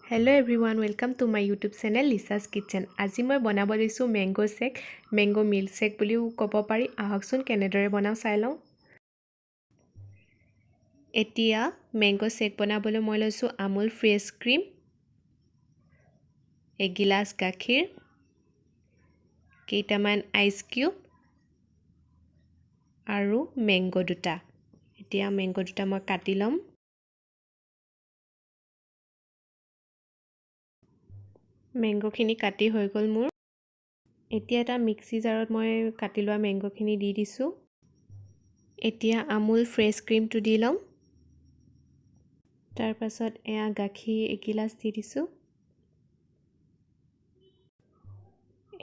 Hello everyone, welcome to my YouTube channel Lisa's Kitchen. আজি মই বনাব লৈছোঁ mango shake, mango milk shake বুলিও ক'ব পাৰি। আহকচোন, কেনেদৰে বনাওঁ চাই লওঁ। এতিয়া মেংগ' শ্বেক বনাবলৈ মই লৈছোঁ আমুল ফ্ৰেছ ক্ৰীম, এগিলাচ গাখীৰ, কেইটামান আইচ কিউব আৰু মেংগ' দুটা। এতিয়া মেংগ' দুটা মই কাটি ল'ম। মেংগ'খিনি কাটি হৈ গ'ল মোৰ। এতিয়া এটা মিক্সি জাৰত মই কাটি লোৱা মেংগ'খিনি দি দিছোঁ। এতিয়া আমুল ফ্ৰেছ ক্ৰীমটো দি ল'ম। তাৰপাছত এয়া গাখীৰ এগিলাচ দি দিছোঁ।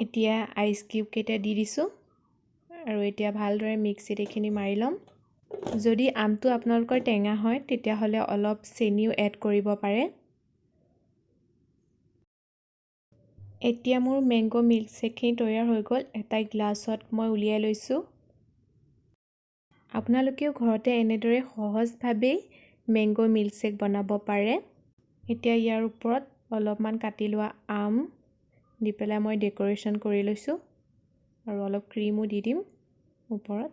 এতিয়া আইচ কিউবকেইটা দি দিছোঁ আৰু এতিয়া ভালদৰে মিক্সিত এইখিনি মাৰি ল'ম। যদি আমটো আপোনালোকৰ টেঙা হয়, তেতিয়াহ'লে অলপ চেনিও এড কৰিব পাৰে। এতিয়া মোৰ মেংগ' মিল্কশ্বেকখিনি তৈয়াৰ হৈ গ'ল। এটা গ্লাছত মই উলিয়াই লৈছোঁ। আপোনালোকেও ঘৰতে এনেদৰে সহজভাৱেই মেংগ' মিল্কশ্বেক বনাব পাৰে। এতিয়া ইয়াৰ ওপৰত অলপমান কাটি লোৱা আম দি পেলাই মই ডেক'ৰেশ্যন কৰি লৈছোঁ আৰু অলপ ক্ৰীমো দি দিম ওপৰত।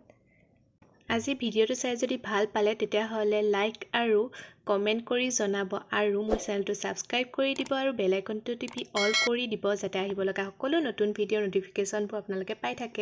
আজি ভিডিঅ'টো চাই যদি ভাল পালে, তেতিয়াহ'লে লাইক আৰু কমেণ্ট কৰি জনাব আৰু মোৰ চেনেলটো ছাবস্ক্ৰাইব কৰি দিব আৰু বেল আইকনটো টিপি অল কৰি দিব, যাতে আহিব লগা সকলো নতুন ভিডিঅ'ৰ ন'টিফিকেশ্যনবোৰ আপোনালোকে পাই থাকে।